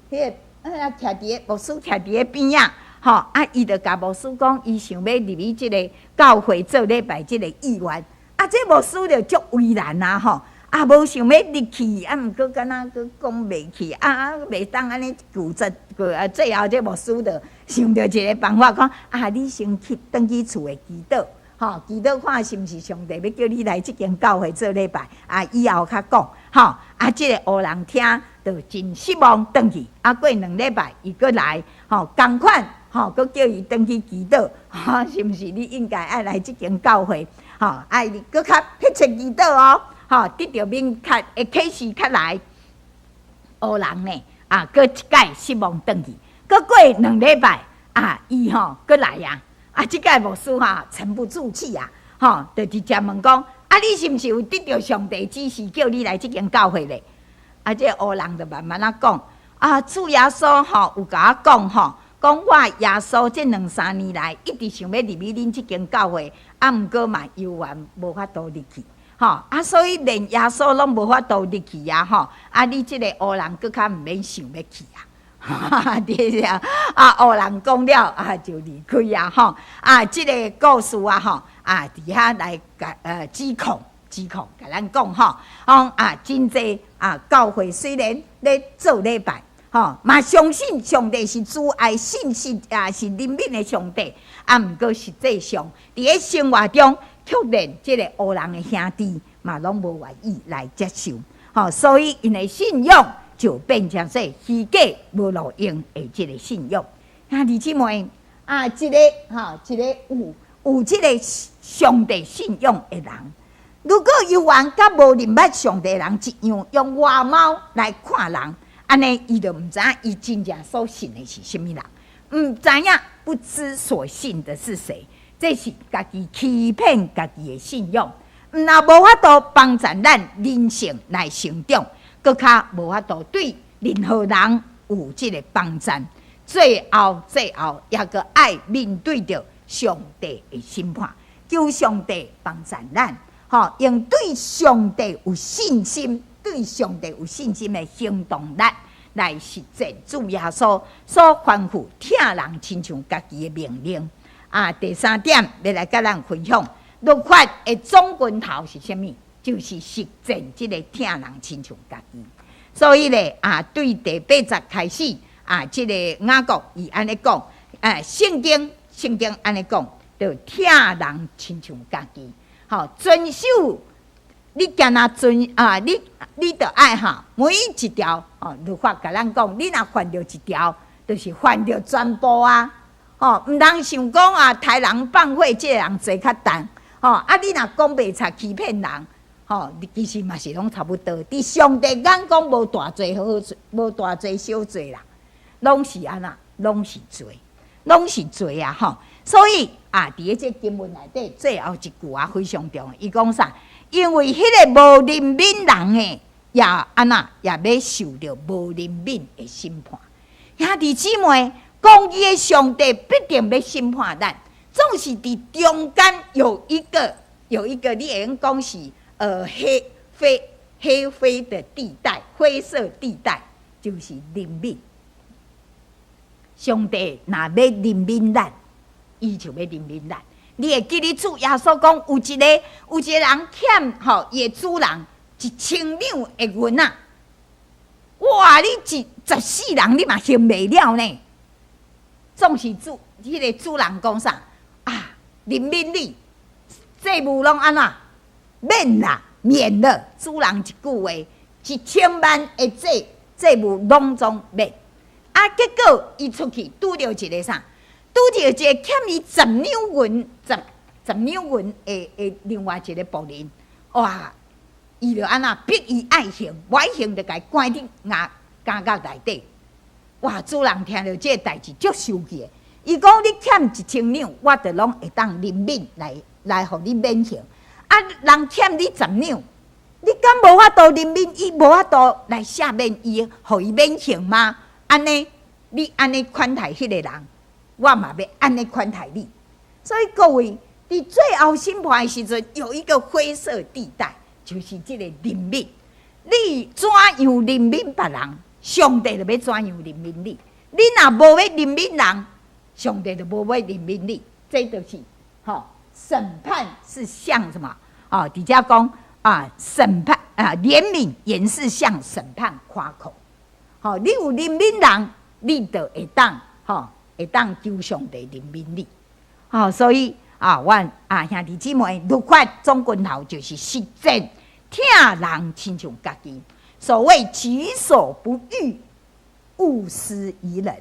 彼個。啊，徛佇个牧師徛佇个邊仔，吼啊，伊就共牧師講，伊想欲入去這個教會做禮拜這個意願。啊，這牧師就足為難啊，吼啊，啊，無想欲入去，啊，毋過敢若閣講袂去，啊，袂當按呢拒絕過啊。最後這牧師就想著一个辦法，講啊，你先去轉去厝的祈禱，吼，祈禱看是毋是上帝欲叫你來這間教會做禮拜，啊，以後較講，吼，啊，這个黑人聽就真失望，轉去，啊，過2禮拜伊閣來，吼，仝款，吼，閣叫伊轉去祈禱，吼，是毋是你應該愛來這間教會，吼，啊，伊閣較迫切祈禱哦。吼，得著明確的啟示較來，黑人呢，啊，閣一擺失望轉去，閣過兩禮拜，啊，伊吼閣來啊，啊，這擺牧師哈沉不住氣啊，吼，就直接問講，啊，你是毋是有得著上帝指示叫你來這間教會咧？啊，這個黑人就慢慢仔講，啊，主耶穌吼有共我講吼，講我耶穌這兩三年來一直想欲入去恁這間教會，啊，毋過嘛猶原無法度入去。吼啊，所以連耶穌攏無法度入去啊！吼啊，你這个黑人閣較毋免想欲去啊！對啊，啊，黑人講了啊，就離開啊！吼啊，這个故事啊，吼啊，佇遐來共指控指控，共咱講吼，講啊，真濟啊，教會雖然咧做禮拜，吼嘛相信上帝是慈愛、信實啊，是憐憫的上帝，啊，毋過實際上佇咧生活中，卻連這个黑人的兄弟嘛，攏無願意來接受，吼，所以𪜶的信仰就變成說虛假無路用的這个信仰。兄弟姊妹啊，一个吼，一个有這个上帝信仰的人，如果猶原佮無認捌上帝的人一樣，用外貌來看人，按呢伊就毋知影伊真正所信的是啥物人，毋知影不知所信的是誰。這是家己欺騙家己的信仰，毋若無法度幫助咱靈性來成長，閣較無法度對任何人有這个幫助。最後，最後抑閣愛面對著上帝的審判，求上帝幫助咱，吼，用對上帝有信心、對上帝有信心的行動力來實踐主耶穌所吩咐疼人親像家己的命令。啊，第三點欲來佮咱分享，律法的總根頭是啥物？就是實踐這个疼人親像家己。所以咧，啊，對第八節開始，啊，這个雅各伊按呢講，哎，聖經聖經按呢講，就疼人親像家己，吼，遵守你敢若遵啊，你你著愛哈，每一條哦，律法共咱講，你若犯著一條，就是犯著全部啊。吼，毋通想講啊，刣人放火，這个人罪較重。吼，啊，你若講白賊欺騙人，吼，其實嘛是攏差不多。佇上帝眼光無大罪好罪，無大罪小罪啦，攏是按怎，攏是罪，攏是罪啊！吼，所以啊，佇咧這經文內底最後一句啊，非常重要。伊講啥？因為彼个無憐憫人的，也按怎，也欲受著無憐憫的審判。兄弟姊妹。公義的上帝必定欲審判咱，總是佇中間有一個有一個，你會用講是黑灰黑灰的地帶，灰色地帶，就是憐憫。上帝若欲憐憫咱，伊就欲憐憫咱。你會記得主耶穌講，有一個人欠吼伊的主人一千兩的銀仔，哇！你一十世人你嘛還袂了呢。總是主，彼个主人講啥啊？憐憫你，債務攏按怎免啦，免了。主人一句話，1000萬的債務攏總免。啊，結果伊出去拄著一个啥？拄著一个欠伊十兩銀、十十兩銀的另外一个僕人。哇！伊就按怎逼伊愛還，無愛還就共伊關佇監監獄內底。哇！主人聽著這个代誌，足生氣的。伊講：你欠一千兩，我就攏會當憐憫來來，予你免刑。啊，人欠你十兩，你敢無法度憐憫伊，無法度來赦免伊，予伊免刑嗎？按呢，你按呢款待彼个人，我嘛欲按呢款待你。所以各位，佇最後審判的時陣，有一個灰色地帶，就是這個憐憫。你怎樣憐憫別人？上帝就欲怎樣憐憫你？你若無欲憐憫人，上帝就無欲憐憫你。這就是吼審判是像什麼？哦，佇遮講啊，審判啊，憐憫原是向審判誇口。吼，你有憐憫人，你就會當吼，會當求上帝憐憫你。吼，所以啊，阮啊兄弟姊妹，律法總拳頭就是實踐疼人親像家己。所謂己所不欲，勿施於人。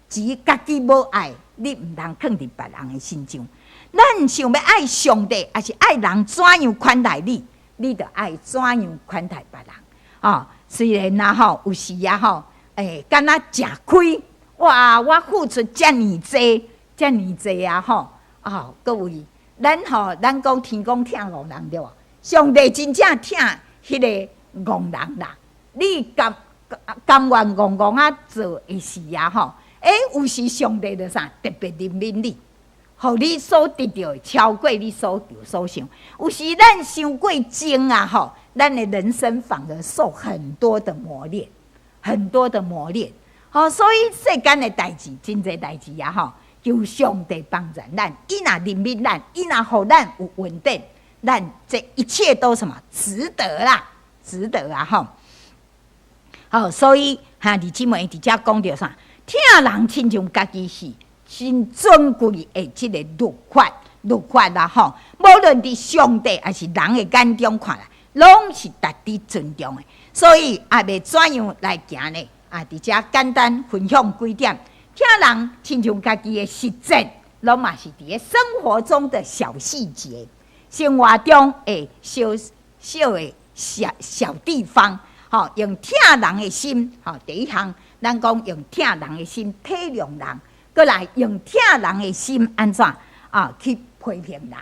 只家己無愛，你毋通囥佇別人的身上。咱想欲愛上帝，抑是愛人怎樣款待你，你就愛怎樣款待別人。哦，雖然啊吼，有時啊吼，敢若食虧，哇！我付出遮爾濟，遮爾濟啊吼！哦，各位，咱吼，咱講天公疼戇人對無？上帝真正疼彼个戇人啦！你甘甘願戇戇仔做的事啊吼，有時上帝就啥特別憐憫你，予你所得著的超過你所求所想。有時咱傷過精啊吼，咱的人生反而受很多的磨練，很多的磨練。吼，所以世間的代誌真濟代誌啊吼，求上帝幫助咱，伊若憐憫咱，伊若予咱有恩典，咱這一切都什麼值得啦，值得啊吼。好，所以兄弟姊妹佇遮講著啥？疼人親像家己是真尊貴的這个律法，律法啦吼。無論佇上帝抑是人的眼中看來，攏是值得尊重的。所以啊，欲怎樣來行呢？啊，佇遮簡單分享幾點，疼人親像家己的實踐，攏嘛是佇咧生活中的小細節，生活中的小小的小小地方，吼，用疼人的心，吼，第一項，咱講用疼人的心體諒人，閣來用疼人的心按怎啊去批評人，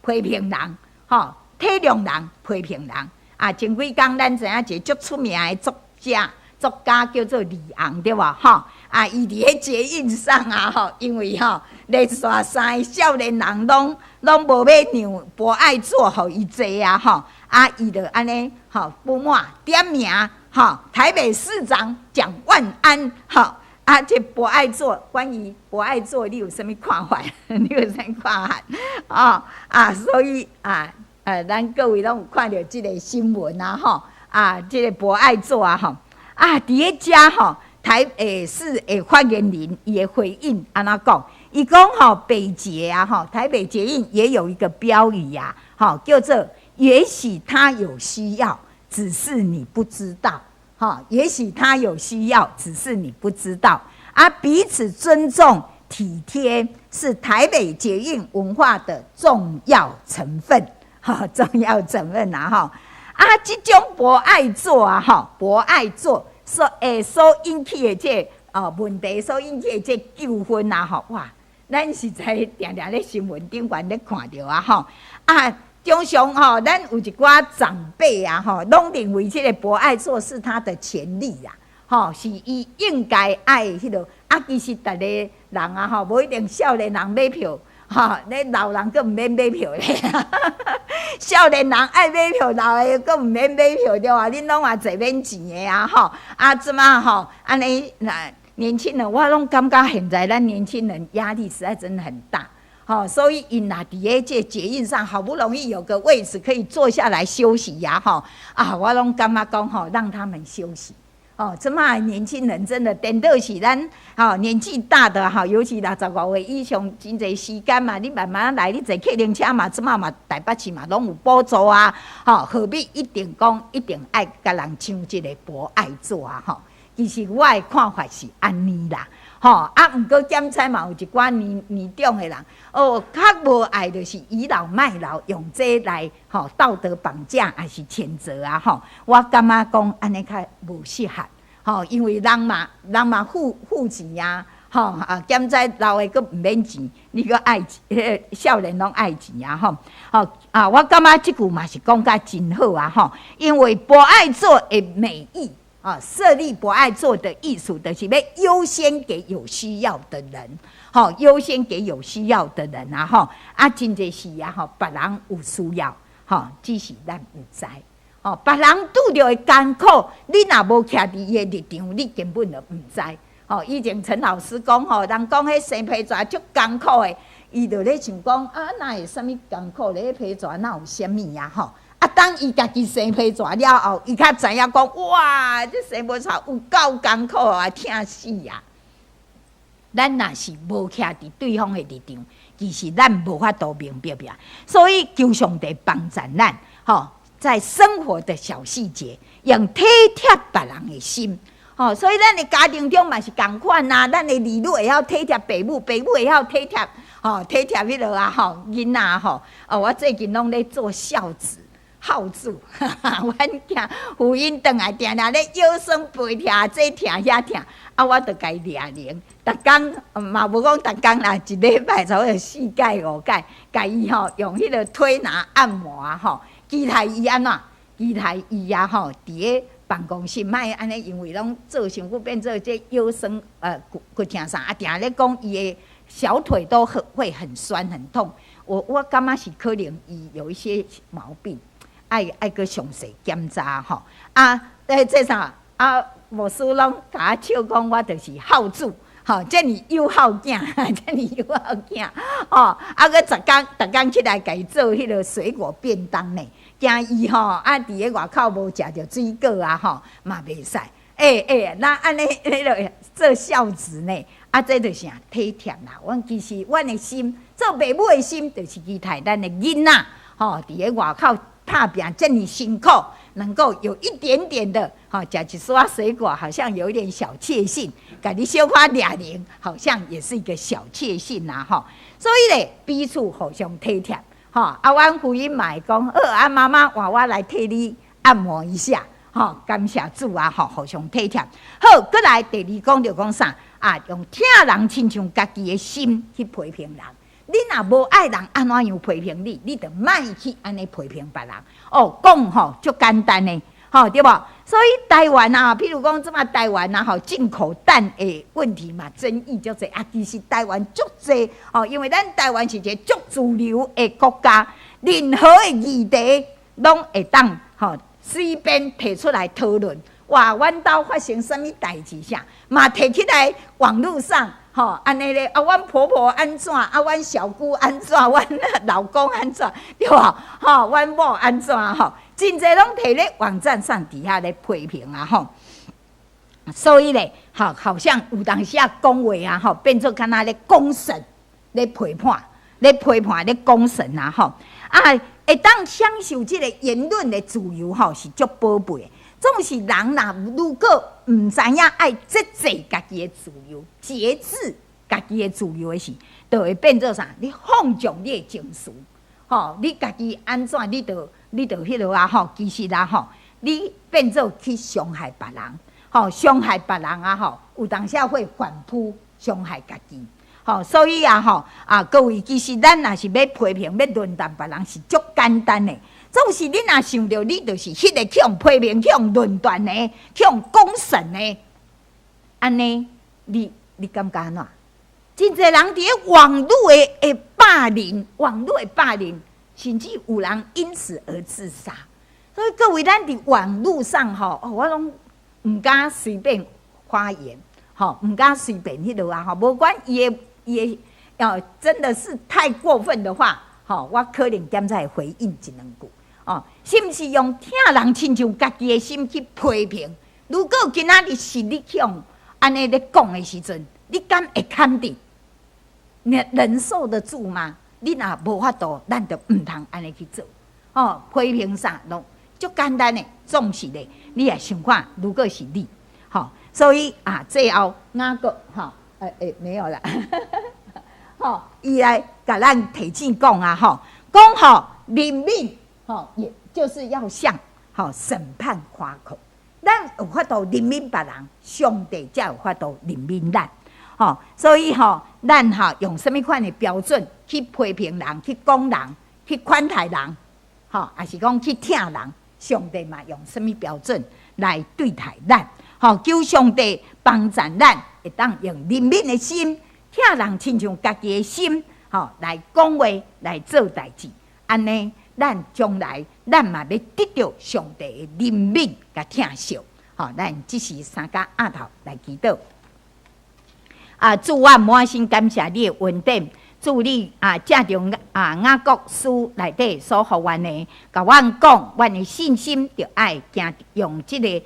批評人，吼，體諒人，批評人。啊，前幾工咱知影一个足出名的作家。作家叫做李昂，對無？吼啊，伊佇彼捷運上啊，吼，因為吼連續三个少年人攏攏無欲讓博愛座予伊坐啊，吼啊，伊就按呢吼，不滿點名吼，台北市長蔣萬安，吼啊，這博愛座，關於博愛座，你有啥物看法？你有啥物看法？哦啊，所以啊，咱各位攏有看著這个新聞啊，吼啊，這个博愛座啊，吼。啊，佇咧遮吼，台北市的發言人伊的回應按怎講？伊講吼，北捷啊吼，台北捷運也有一個標語呀，吼，叫做“也許他有需要，只是你不知道”。吼，也許他有需要，只是你不知道。啊，彼此尊重、體貼是台北捷運文化的重要成分，哈，重要成分啊，吼。啊，這種博愛座啊，吼，博愛座所引起的這个問題，所引起的這糾紛啊，吼，哇，咱實在定定咧新聞頂懸咧看著啊，吼，啊，常常吼，咱有一寡長輩啊，吼，攏認為這個博愛座是他的權利呀，吼，是伊應該愛彼落，啊，其實逐个人啊，吼，無一定少年人買票。吼，你老人閣毋免買票咧，少年人愛買票，老的閣毋免買票對啊？恁攏嘛坐免錢的啊，吼！啊，這馬吼，按呢若年輕人，我攏感覺現在咱年輕人壓力實在真的很大，吼，所以𪜶若佇咧這捷運上，好不容易有個位置可以坐下來休息呀，吼！啊，我攏感覺講吼，讓他們休息。哦，這馬年輕人真的顛倒是咱吼年紀大的吼，尤其65歲以上，真濟時間嘛，你慢慢來，你坐客運車嘛，這馬嘛台北市嘛攏有補助啊，吼，何必一定講一定愛共人搶這个博愛座啊？吼，其實我的看法是按呢啦，吼啊，毋過檢查嘛有一寡年年長的人，哦，較無愛就是倚老賣老，用這來吼道德綁架抑是譴責啊？吼，我感覺講按呢較無適合，吼，因為人嘛人嘛付付錢啊，吼啊，檢查老的閣毋免錢，你閣愛錢，少年攏愛錢啊，吼，吼啊，我感覺這句嘛是講甲真好啊，吼，因為博愛座的美意。啊，設立博愛座的意思，就是欲優先給有需要的人，吼，優先給有需要的人啊，吼，啊，真濟時啊，吼，別人有需要，吼，只是咱毋知，吼，別人拄著的艱苦，你若無徛佇伊的立場，你根本就毋知。吼，以前陳老師講，吼，人講彼生批蛇足艱苦的，伊就咧想講，啊，哪會啥物艱苦咧？彼批蛇哪有啥物啊？吼，啊，當伊家己生皮蛇了後，伊較知影講，哇，這生皮蛇有夠艱苦啊，疼死啊！咱若是無徛佇對方的立場，其實咱無法度明白呀。所以求上帝幫助咱，吼，在生活的小細節，用體貼別人的心，吼。所以咱的家庭中嘛是仝款啊，咱的兒女會曉體貼爸母，爸母會曉體貼，吼，體貼彼落啊，吼，囡仔吼。哦，我最近攏咧做孝子。孝子，阮囝福音轉來，定定咧腰酸背疼，這疼遐疼，啊，我就共伊掠鈴，逐工嘛無講逐工啦，一禮拜差不多四擺五擺，共伊吼用彼個推拿按摩啊吼，期待伊按怎？期待伊啊吼，佇咧辦公室莫按呢，因為攏做傷久變做這腰酸骨骨疼啥，啊，定咧講伊的小腿都很會很酸很痛，我感覺是可能伊有一些毛病。愛愛閣詳細檢查吼，啊，欸，這啥啊？牧師攏共我笑講，我就是孝子，吼，遮爾有孝囝，遮爾有孝囝，吼，啊，閣逐工逐工起來共伊做彼个水果便當呢，驚伊吼啊，佇咧外口無食著水果啊，吼，嘛袂使。欸欸，那按呢彼个做孝子呢？啊，這就是啥體貼啦。阮其實阮的心，做爸母的心，就是期待咱的囡仔，吼，佇咧外口打拼這麼辛苦，能夠有一點點的，吼，食一撮水果，好像有一點小確幸；共你小可掠鈴，好像也是一個小確幸呐，吼。所以咧，彼此互相體貼，吼。啊，阮福音嘛會講，好啊，媽媽換我來替你按摩一下，吼，感謝主啊，吼，互相體貼。好，閣來第二講就講啥？啊，用疼人親像家己的心去批評人。你若無愛人，按怎樣批評你？你就莫去按呢批評別人。哦，講吼足簡單的，吼對無？所以台灣啊，譬如講這馬台灣啊，吼進口蛋的問題嘛，爭議足濟啊。其實台灣足濟吼，因為咱台灣是一个足自由的國家，任何的議題攏會當吼隨便提出來討論。哇，阮兜發生啥物代誌啥，嘛提起來網路上。吼，按呢咧，啊，阮婆婆按怎，啊，阮小姑按怎，阮老公按怎，對無？吼，阮某按怎，吼，真濟攏提咧網站上佇遐咧批評啊，吼。所以咧，吼，好像有當時啊講話啊，吼，變做敢若咧公審，咧批判，咧批判，咧公審啊，吼。啊，會當享受這个言論的自由，吼，是足寶貝的。總是人若如果毋知影愛節制家己的自由，節制家己的自由的時，就會變做啥？你放縱你的情緒，吼，你家己按怎，你就彼落啊，吼，其實啊，吼，你變做去傷害別人，吼，傷害別人啊，吼，有當時會反撲傷害家己，吼，所以啊，吼，啊，各位，其實咱若是欲批評、欲論斷別人，是足簡單的。總是你若想著，你就是彼个去予批評、去予論斷的、去予公審的，按呢，你感覺按怎？真濟人佇咧網路的霸凌，網路的霸凌，甚至有人因此而自殺。所以各位，咱佇網路上吼，哦，我攏毋敢隨便發言，吼，毋敢隨便彼落啊，吼，無管伊的伊的，哦，真的是太過分的話，吼，我可能減才會回應一兩句。哦，是毋是用疼人親像家己的心去批評？如果今仔日是你去予按呢咧講的時陣，你敢會堪得？你忍受得住嗎？你若無法度，咱就毋通按呢去做。哦，批評啥攏足簡單的，總是咧，你也想看，如果是你，吼，所以啊，最後雅各，吼，欸欸，沒有啦，吼，伊來共咱提醒講啊，吼，講吼憐憫。吼，也就是要向吼審判誇口，咱有法度憐憫別人，上帝才有法度憐憫咱。吼，所以吼，咱吼用啥物款的標準去批評人、去講人、去款待人，吼，抑是講去疼人，上帝嘛用啥物標準來對待咱？吼，求上帝幫助咱，會當用憐憫的心，疼人親像家己的心，吼，來講話、來做代誌，按呢。咱將來，咱嘛欲得著上帝的憐憫佮疼惜，吼，咱這時三跤押頭來祈禱。啊，主啊，滿心感謝你的恩典，主你啊，藉著啊雅各書內底所予阮的，共阮講，阮的信心著愛行用這个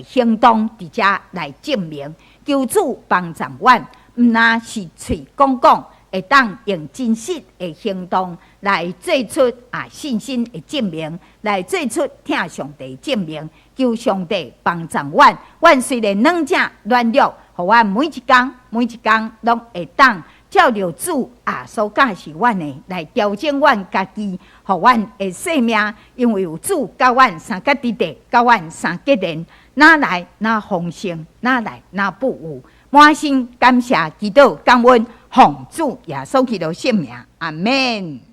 行動佇遮來證明。求主幫助阮，毋但是喙講講，會當用真實的行動來做出啊信心的證明，來做出疼上帝的證明。求上帝幫助阮，阮雖然軟正軟弱，予阮每一工每一工攏會當照著主啊所教示阮的來調整阮家己，予阮的生命，因為有主佮阮相佮佇咧，佮阮相結連，哪來哪豐盛，哪來哪富有。滿心感謝祈禱感恩，奉主耶穌基督聖名，阿們。